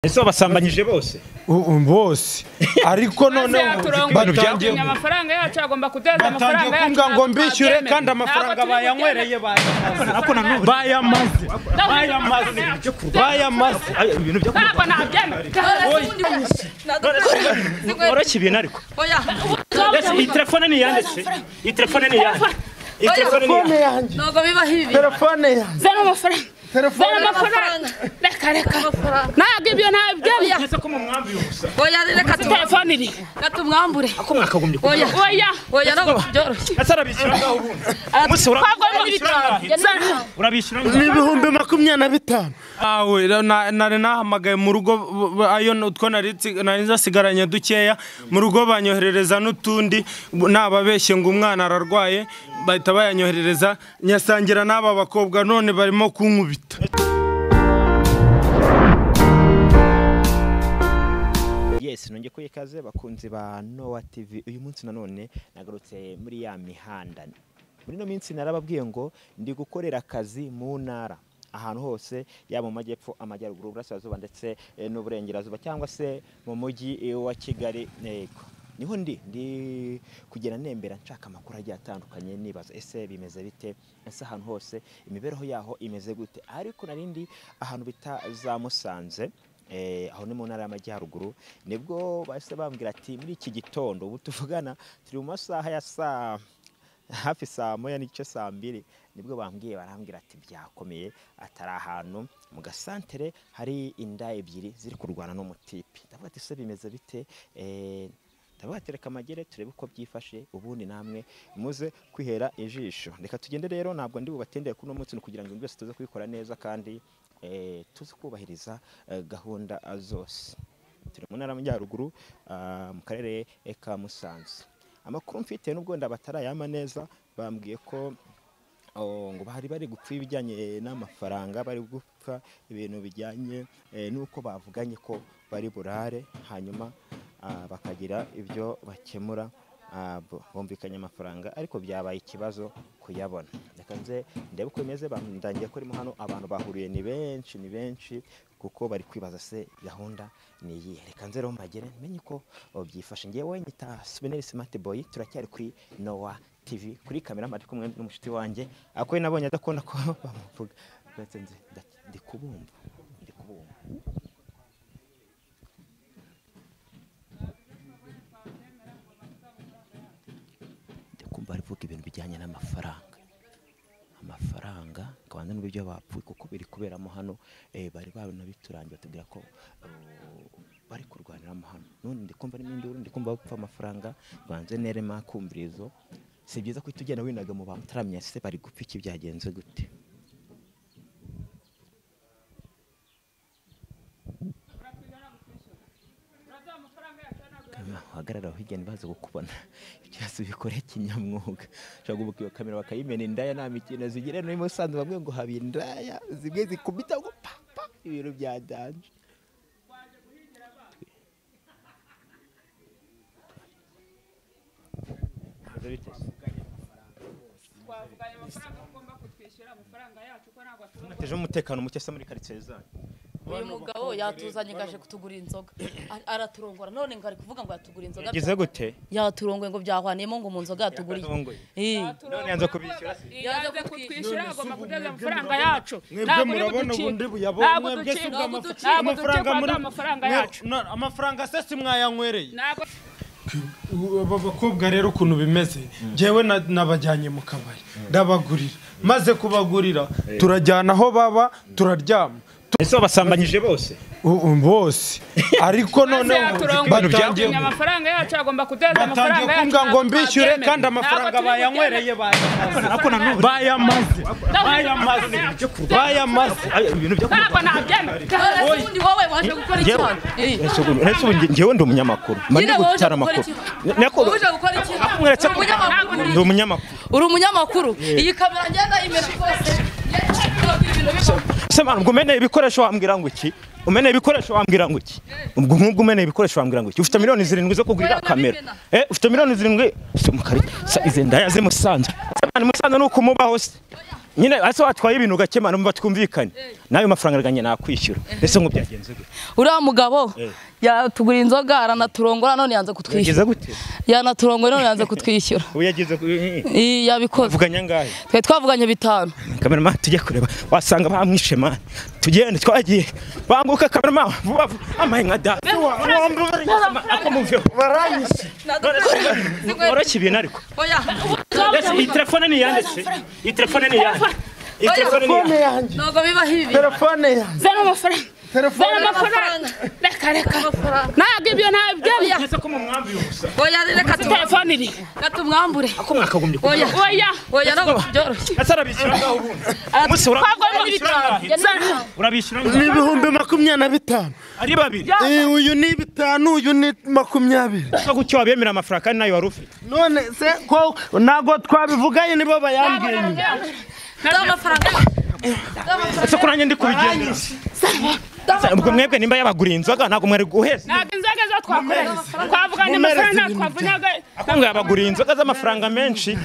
Ese basambanyije bose bose ariko none batangiye amafaranga yacu agomba kuteza amafaranga yacu ngo mbishyure kandi amafaranga bayanywereye bayamaze bayamaze bayamaze ibintu byo ntabwo nabyemera woroshye ibintu ariko iyi telefone ni iyande se iyi telefone ni iyande iyi telefone yanjye ntabwo bibaho ibi telefone yanjye zana amafaranga zana amafaranga reka reka ntabwo ibyo ntabyemera ese ko mumwambuye ubusa oya reka telefone iri reka tumwambure ako mwakagombye oya oya oya ntabwo byoroshye ese arabishyura ngaho ubundi umunsi urabishyura ni 25,000 awe nari nahamagaye mu rugo ayo utwo nari nasigaranye dukeya mu rugo banyoherereza n'utundi nababeshye ngo umwana ararwaye bahita bayanyoherereza nyasangira n'aba bakobwa none barimo kunkubita. Yes, nongeye ko ikaze bakunzi ba Nowa TV. Uyu munsi nanone nagarutse muri ya mihanda. Muri no minsi narababwiye ngo ndi gukorera akazi mu ntara ahantu hose yaba mu majyepfo, amajyaruguru, burasirazuba ndetse n'uburengerazuba cyangwa se mu mujyi wa Kigali. Yego niho ndi kugera nembera nshaka amakuru agiye atandukanye nibaza ese bimeze bite, ese ahantu hose imibereho yaho imeze gute. Ariko narindi ahantu bita za Musanze, aho ni mu ntara y'amajyaruguru, nibwo bahise bambwira ati muri iki gitondo ubu tuvugana turi mu masaha ya saa hafi saa 1:30 saa 2, nibwo bambwiye barambwira ati byakomeye atari ahantu mu gasantere hari inda ebyiri ziri kurwana n'umutipi. Ndavuga ati se bimeze bite, ndavuga ati reka amagere turebe uko byifashe ubundi namwe muze kwihera ijisho. Reka tugende rero, ntabwo ndi bubatendere kuno munsi kugira ngo byose tuze kubikora neza kandi tuzi kubahiriza gahunda zose. Turi mu ntara y'amajyaruguru mu karere ka Musanze. Amakuru mfite nubwo ndabatarayama neza, bambwiye ko ngo bari gupfa ibijyanye n'amafaranga, bari gupfa ibintu bijyanye n'uko bavuganye ko bari burare hanyuma bakagira ibyo bakemura, bumvikanye amafaranga ariko byabaye ikibazo kuyabona. Reka nze ndebe uko bimeze. Bandangiye ko urimo hano abantu bahuriye ni benshi ni benshi kuko bari kwibaza se gahunda ni iyihe. Reka nze rero mpagere menye uko byifashe. Ngewe nyita Souvenir Smart Boy, turacyari kuri Nowa TV kuri kamera mari kumwe n'umushiti wanjye ako nabonye adakunda ko bamuvuga. Ndetse nze ndi kubumva ndi kubumva. Barivuga ibintu bijyanye n'amafaranga, amafaranga kabanza n'ibyo bapfuye kuko biri kuberamo hano. Bari banabiturangiye batubwira ko bari kurwaniramo hano, none ndikumva n'induru, ndikumva bapfa amafaranga. Banze nerema kumvirizo, si byiza ko tugenda winaga mu bantu utaramenya se bari gupfa iki, byagenze gute. Hagarara hirya ntibaze kukubona ibyasi bikore kinyamwuga. Ushobora kubuka iyo kamera bakayimena indaya nta mikino zigire no Musanze bamwe ngo haba indaya zimwe zikubita ngo papa ibintu bya danje. Twavuganye amafaranga ugomba kutwishyura amafaranga yacu ko ntabwo tunateje umutekano muke se muri quartier zanyu. Uyu mugabo yatuzanye gaje kutugura inzoga araturongora, none ngo ari kuvuga ngo yatugura inzoga. Yagize gute? Yaturongoye ngo byahwaniyemo ngo mu nzoga yatuguriye. None yanze kubishyura se? Yanze kutwishyura agomba kuteza amafaranga yacu. Mwebwe murabona ubundi buyabonye mwebwe si amafaranga muri amafaranga yacu. Amafaranga se si mwayanywereye. Aba bakobwa rero ukuntu bimeze, njyewe nabajyanye mu kabari ndabagurira, maze kubagurira turajyana aho baba turaryama. Ese basambanyije bose bose ariko none batangiye amafaranga yacu agomba kuteza amafaranga yacu ngo mbishyure kandi amafaranga bayanywereye bayamaze bayamaze bayamaze ibintu byo ntabwo nabyemera. Ubundi wowe waje gukora iki hano? Ese ubundi ngewe ndi umunyamakuru, mba ndi gutara amakuru. Uje gukora iki? Ndi umunyamakuru. Uri umunyamakuru? Iyi kamera ngenda imena rwose. Se man, ubwo umeneye ibikoresho wambwira ngo iki? Umeneye ibikoresho wambwira ngo iki? Ubwo nk'ubwo umeneye ibikoresho wambwira ngo iki? Ufite miliyoni 7 zo kugurira kamera. Ufite miliyoni 7 se mukari izi ndaya ze Musanze. Se man, Musanze nuko mubaho se. Nyine ase watwaye ibintu gakemana umva twumvikane. Nayo mafaranga rganye nakwishyura. Ese ngo byagenze gute? Uriya mugabo yatugura inzoga aranaturongora none yanze kutwishyura. Yagize gute? Yanaturongora none yanze kutwishyura. Ubu yagize yabikoze. Tuvuganye angahe? Twe twavuganye 5. Cameraman tujye kureba wasanga bamwishe man. Tugende twagiye. Banguka cameraman vuba vuba amaye nka da. Baranyishe. Woroshye ibintu ariko. Oya. Ese iyi telefone ni iyande se? Iyi telefone ni iyande? Iyi telefone ni yanjye. Ntabwo bibaho ibi. Telefone yanjye. Zana amafaranga. Zana amafaranga. Reka reka. Ntabwo ibyo ntabyo. Ese ko mumwambuye ubusa. Oya reka telefone iri. Reka tumwambure. Ako mwakagombye. Oya. Oya. Oya ntabwo byoroshye. Ese arabishyura ngaho ubundi. Umunsi urabishyura. Ni 25,000. Ari babiri. Uyu ni 5, uyu ni 20. Ese kuki wabemera amafaranga kandi nayo wari ufite? None se ko ntabwo twabivuganye nibo bayambwiye. Amafaranga. Ese ko nanjye ndi kubigendera. Ubwo mwebwe nimba yabaguriye inzoga ntabwo mwari guheza. Ntabwo inzoga zo twakoreye. Twavuganye amafaranga twavunaga. Ako ngo yabaguriye inzoga z'amafaranga menshi.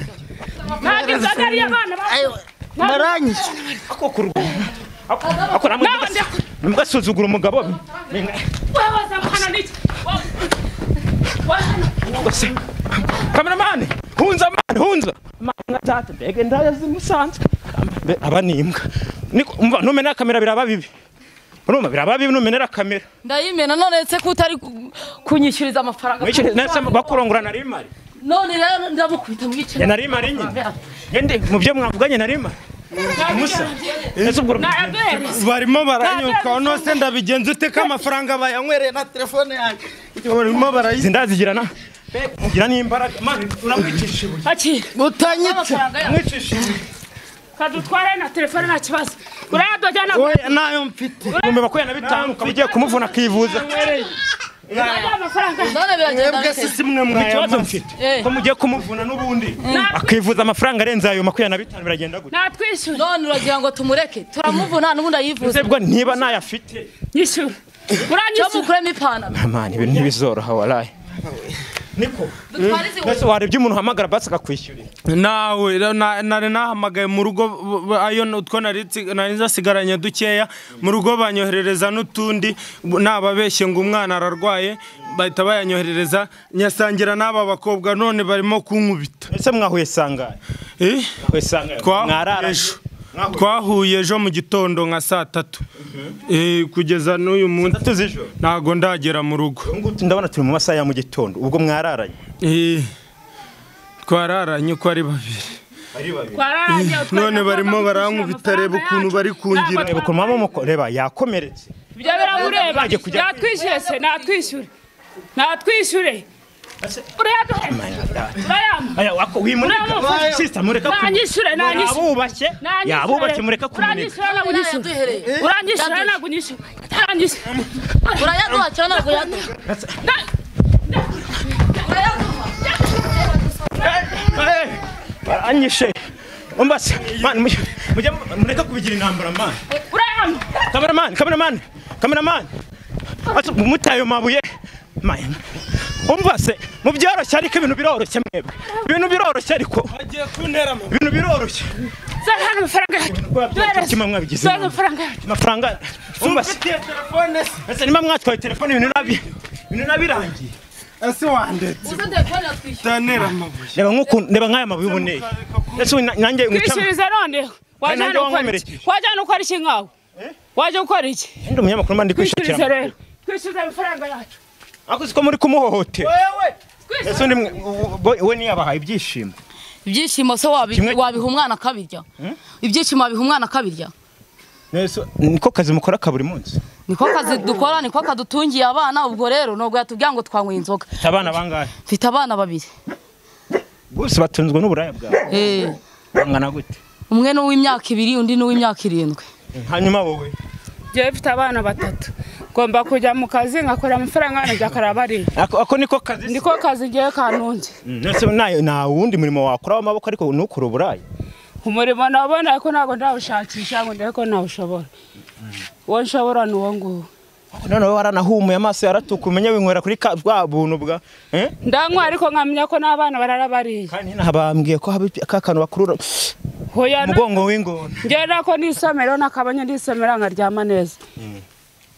Ntabwo inzoga ari abana baranyishe. Ako kurwa. Ako namwe mugasuzugura umugabo. Wabaza hano niki? Cameraman, hunza man, hunza. Manga data mbege ndazi musanzwe. Aba ni imbwa. Niko umva numena kamera biraba bibi. Urumva biraba bibi numenera kamera. Ndayimena none se ko utari kunyishyuriza amafaranga. Mwishyuriza bakurongora nari mari. None rero ndamukubita mwice. Ya nari mari nyine. Ngende mu byo mwavuganye nari mari. Musa. Ese ubwo barimo baranyuka none se ndabigenza ute ko amafaranga bayanywereye na telefone yanjye. Barimo barayizi ndazigirana. Gira n'imbaraga man uramwicisha ibuye. Akira. Utanyica. Mwicisha ibuye. Kadutware na telefone nta kibazo. Uradojana. Oya nayo mfite. 25,000 ukaba ugiye kumuvuna akivuza. Mwebwe se simwe Ikibazo mfite ko mugiye kumuvuna n'ubundi akivuza amafaranga arenze ayo 25 biragenda gute? Natwishyura. None uragira ngo tumureke turamuvuna n'ubundi ayivuza. Ese bwo niba nayafite. Nyishyura. Uranyishyura. Cyo ipantaro. Man ibintu ntibizoroha walahi. Niko. Ese warebye umuntu uhamagara basi akakwishyurira. Nawe nari nahamagaye mu rugo ayo utwo nari nasigaranye dukeya mu rugo banyoherereza n'utundi nababeshye ngo umwana ararwaye bahita bayanyoherereza nyasangira n'aba bakobwa none barimo kunkubita. Ese mwahuye sangahe? Mwahuye sangahe? Mwarara Twahuye ejo mu gitondo nka saa 3. Kugeza n'uyu munsi ntago ndagera mu rugo. Ndabona turi mu masaha ya mu gitondo ubwo mwararanye. Twararanye uko ari babiri. None barimo barankubita reba ukuntu bari kungira. Reba ukuntu mama reba yakomeretse. Ibyo biramureba. Yatwishyuye se natwishyure. Natwishyure. Aya wako wimureka sister mureka nanyishure nanyishure yabubashye yabubashye mureka kumuneka uranyishure nagunyishure uranyishure urayaduha cyane naguyaduha baranyishe umbase man mujye mureka kubigira intambara man urayam cameraman cameraman cameraman mutayo mabuye man umva se mu byoroshye ariko ibintu biroroshye mwebwe ibintu biroroshye ariko agiye kuntera ibintu biroroshye zana amafaranga kimwe mwabigize zana amafaranga amafaranga umva se telefone ese nimba mwatwaye telefone ibintu nabi ibintu nabirangiye ese wandetse uze telefone yatwishyura tanera amabuye reba nkuko reba nkaya mabuye uboneye ese nanjye kwishyuriza none waje hano ukora iki nkawe waje gukora iki ndi umunyamakuru mba ndi kwishakira rero twishyuza amafaranga yacu ako siko muri kumuhohotera ese undi we niyabahaye ibyishimo ibyishimo se wabiha umwana akabirya ibyishimo wabiha umwana akabirya niko kazi mukora ka buri munsi niko kazi dukora niko kadutungiye abana ubwo rero nubwo yatubwiye ngo twanyweye inzoga mfite abana bangahe mfite abana babiri bose batunzwe n'uburaya bwawe bangana gute umwe ni uw'imyaka 2 undi ni uw'imyaka 7 hanyuma wowe Jewe mfite abana batatu ngomba kujya mu kazi ngakora amafaranga nkajya karabari ako niko kazi niko kazi ngiye kantunze nese nta wundi murimo wakora w'amaboko ariko nukora uburaya umurimo nabona ariko ntabwo ndawushakisha ngo ndebe ko nawushobora uwo nshobora ni uwo nguwo none wowe waranahumuye amaso yaratuka umenye winywera kuri bwa buntu bwa ndanywa ariko nkamenya ko n'abana barara bariye kandi bambwiye ko haba aka kantu bakurura Umugongo w'ingona. Njye nako nisomera nakabanye ndisomera nkaryama neza.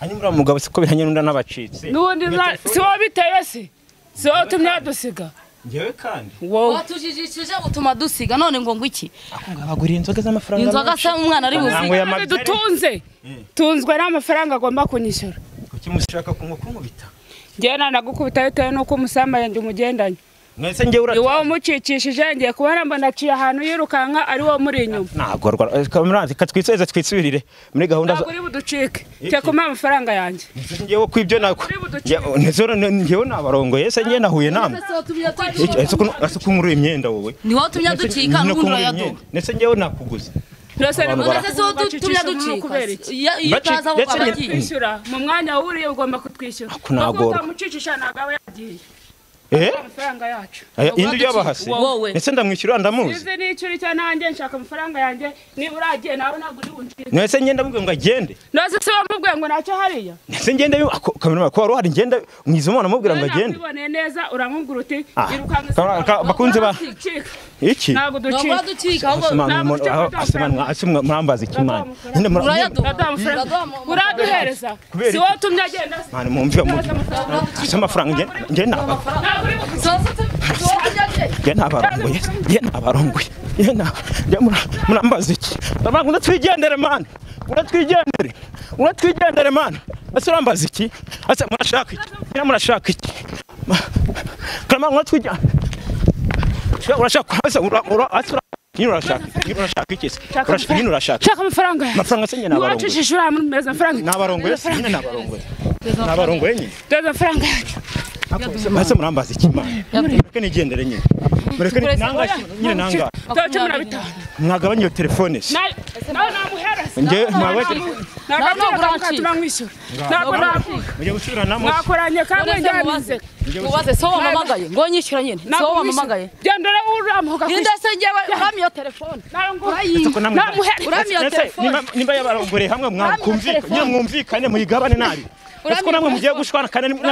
Hanyuma uriya mugabo siko bihanye n'undi n'abacitse. N'ubundi si wowe biteye se? Si wowe utumye adusiga? Njyewe kandi. Watujijishije utuma dusiga none ngo ngwiki? Abaguriye inzoga z'amafaranga. Inzoga se umwana ari buziga. Dutunze. Tunzwe n'amafaranga agomba kunyishyura. Kuki mushaka kunkubita? Njye nagukubita bitewe n'uko umusambaye ndi umugendanye. Mwese njye urata. Iwawe umucikishije ngiye kubona mbona aciye ahantu yirukanka ari wo muri inyuma. Ntabwo rwa katwitseze twitsubirire muri gahunda za. Ntabwo uri buducike. Cyo kumpa amafaranga yanjye. Njyewe kwibyo nako. Njyewe nabarongoye se njye nahuye namwe. Ese ko nkuru imyenda wowe. Ni wowe utumye ducika n'ubundi urayaduha. Ndetse njyewe nakuguze. Kwishyura mu mwanya wuriye ugomba kutwishyura. Ntabwo utamucicisha ntabwo aba yagiye. Amafaranga yacu. Indi yabahase. Ndetse ndamwishyura ndamuzi. Izi ni icyo icyo nanjye nshaka amafaranga yanjye niba uragiye nawe ntabwo uri buncike. Ndetse ngenda mubwiye ngo agende. Ndetse se wamubwiye ngo ntacyo hariya. Ndetse ngende kamera ko wari uhari ngenda mwiza umwana amubwira ngo agende. Nakuboneye neza uramubwira uti irukanka bakunze ba iki. Ntabwo ducika. Ntabwo murambaza iki mwana. Uraduhereza. Si wowe utumye agenda. Mwana mumve mu amafaranga ngende naba. Nge nabarongoye. Murambaza iki? Ndabanza twigendere man. Uratwigendere man. Ese urambaza iki? Ese murashaka iki? Murashaka iki? Kama uratwigendere. Urashaka ese urashaka iki? Urashaka. Shaka amafaranga. Amafaranga se nyine nabarongoye. Wacishije uramumeza amafaranga. Nabarongoye nyine nabarongoye. Nabarongoye nyine. Dore amafaranga yacu. Ese murambaza iki man? Mureke nigendere nyine. Mureke nanga nyine nanga. 15. Mwagabanye iyo telefone se. Nawe namuhereza. Nge mwawe ntabwo ntabwo nakuka. Mujye gusubira namwe. Mwakoranye kamwe njyanize. Mubaze so wamamagaye ngo nyishyura nyine. So wamamagaye. Genda uramuka kwishyura. Ndese ngewe uramye iyo telefone. Uramye iyo telefone. Nimba yabarongoreye hamwe mwakumvikane nyine mwumvikane muyigabane nabi. Ese ko namwe mugiye gushwana kandi namwe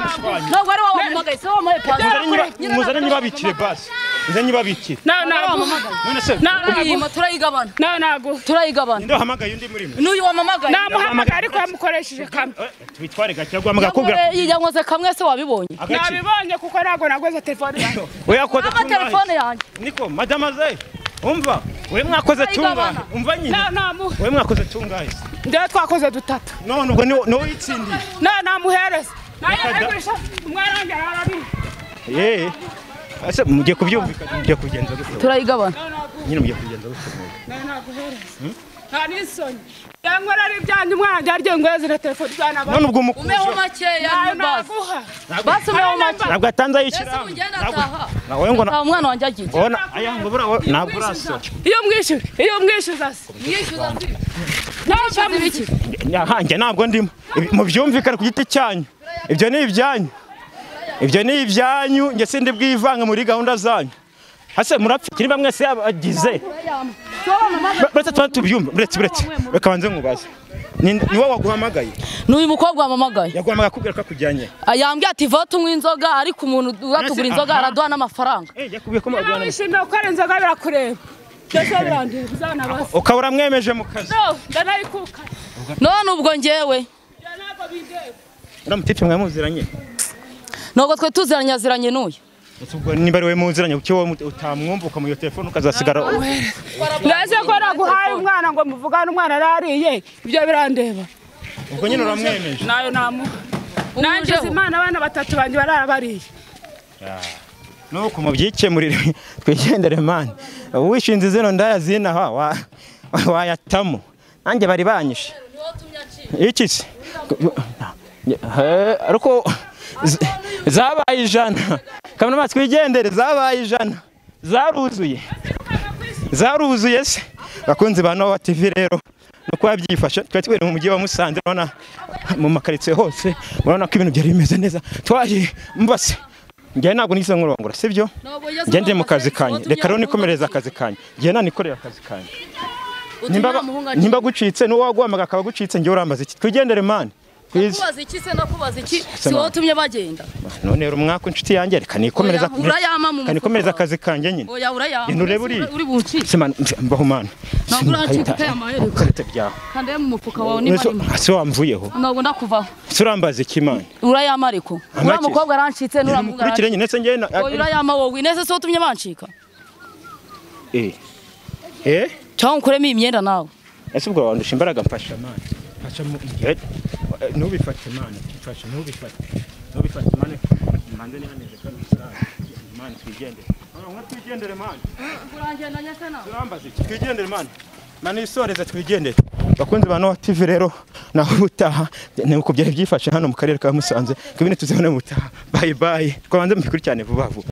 mushwanye. Ntabwo ari wowe wamamagaye so wamaye pantaro. Muzane nyibabikire basi. Muzane nyibabikire. None se turayigabana. Nago turayigabana. Ndo hamagaye undi muri mwe. N'uyu wamamagaye. Namuhamagaye ariko yamukoresheje kamwe. Twitware gake guhamagara kubwira. Yankoze kamwe se wabibonye. Nabibonye kuko nago nagoze telefone yanjye. Oya koze telefone yanjye. Niko madama ze. Umva we mwakoze tungahe? Umva nyine. We mwakoze tungahe? Ndio twakoze dutatu. None ubwo ni wowe itsindiye. Namuhereza. Naye agurisha umwana wanjye ararabi. Ese mugiye kubyumvikana mugiye kugenza gute? Turayigabana. Nyine mugiye kugenza gute? Naguhereza. Nta nisoni. Yankora ari ibyanyu umwana wanjye arye ngo yazire telefone zana. None ubwo mukuje. Umeho make ya basi. Basi umeho make. Ntabwo atanze ayishyira. Nawe ngo umwana wanjye agiye. Ona aya ngo bura ntabwo urasora. Iyo mwishyura, iyo mwishyuza se. Mwishyuza se. Ntabwo ntabwo ndimo. Mubyumvikane ku giti cyanyu. Ibyo ni ibyanyu. Ibyo ni ibyanyu nge sindi bwivanga muri gahunda zanyu. Hase murapfa niba mwese yabagize. Buretse tubyumva buretse reka banze nkubaze. Ni wowe waguhamagaye? N'uyu mukobwa wamamagaye. Yaguhamagaye akubwira ko akujyanye. Yambwiye ati va tunywa inzoga ariko umuntu uratugura inzoga araduha n'amafaranga. Yakubwiye ko mwaguhana. Wishimiye gukora inzoga birakureba. Byose birandeba uzanabaza. Ukaba uramwemeje mu kazi. Ndanayikuka. None ubwo njyewe. Ntabwo bindeba. Uramutipe mwamuziranye? Ntabwo twe tuziranye n'uyu. Ubwo niba ari we muziranye kuki wowe utamwumva ukamuha telefone ukazasigara. Ndaze ko naguhaye umwana ngo muvugane umwana arariye ibyo birandeba. Ubwo nyine uramwemeje. Nayo namuha. Nanjye Imana abana batatu banjye bararabariye. Nuko mubyikemurire twigendere man. Wishinze zino ndaya zinaha wayatamo. Nanjye bari banyishe. Iki se? Ariko zabaye 100. Kamera twigendere zabaye 100. Zaruzuye. Zaruzuye se. Bakunzi ba Nowa TV rero nuko yabyifashe twari twere mu mujyi wa Musanze urabona mu makaritsiye hose urabona ko ibintu byari bimeze neza. Twaje mbase. Ngiye ntabwo nigeze nkurongora sibyo? Ngiye ndi mu kazi kanye. Reka rero nikomereza akazi kanye. Ngiye nanikorera akazi kanye. Nimba gucitse n'uwo waguhamagaye akaba gucitse ngiye urambaza iki? Twigendere man. Ndakubaza iki se, ndakubaza iki? Si wowe utumye bagenda? None rero umwaka inshuti yanjye, reka nikomereza. Oya, urayama mu Reka nikomereza mufuka. akazi kanjye nyine. Oya, urayama. Genda urebe uriya. Uri buncike. Se man, mbaho mana. Ntabwo urancika utayamaye reka. Karite byawe. Kande mu mufuka wawe niba arimo. Se wamvuyeho. Ntabwo ndakuvaho. Se urambaza iki mana? Urayama ariko. Uriya Amaki? mukobwa arancitse, n'uriya muhungu Mukurikire arancitse. nyine se njye na Oya, urayama wowe. Nese si wowe utumye bancika? Eh. Eh? Cyangwa nkuremo iyi myenda nawe. Ese ubwo wandusha imbaraga? Mfasha mana. Mfasha mu ntubifate mana. Mfasha ntubifate. Ntubifate mana. Manze ni haneze kandi mana twigendere. Nka twigendere mana. Urangenda nyase nawe. Turambaza iki? Twigendere mana. Mana isoreze twigendere. Bakunzi ba Nowa TV rero, naho ubutaha ni uko byari byifashe hano mu karere ka Musanze. Kubindi tuzibone mu butaha. Bye bye. Twabanze mubikurikirane vuba vuba.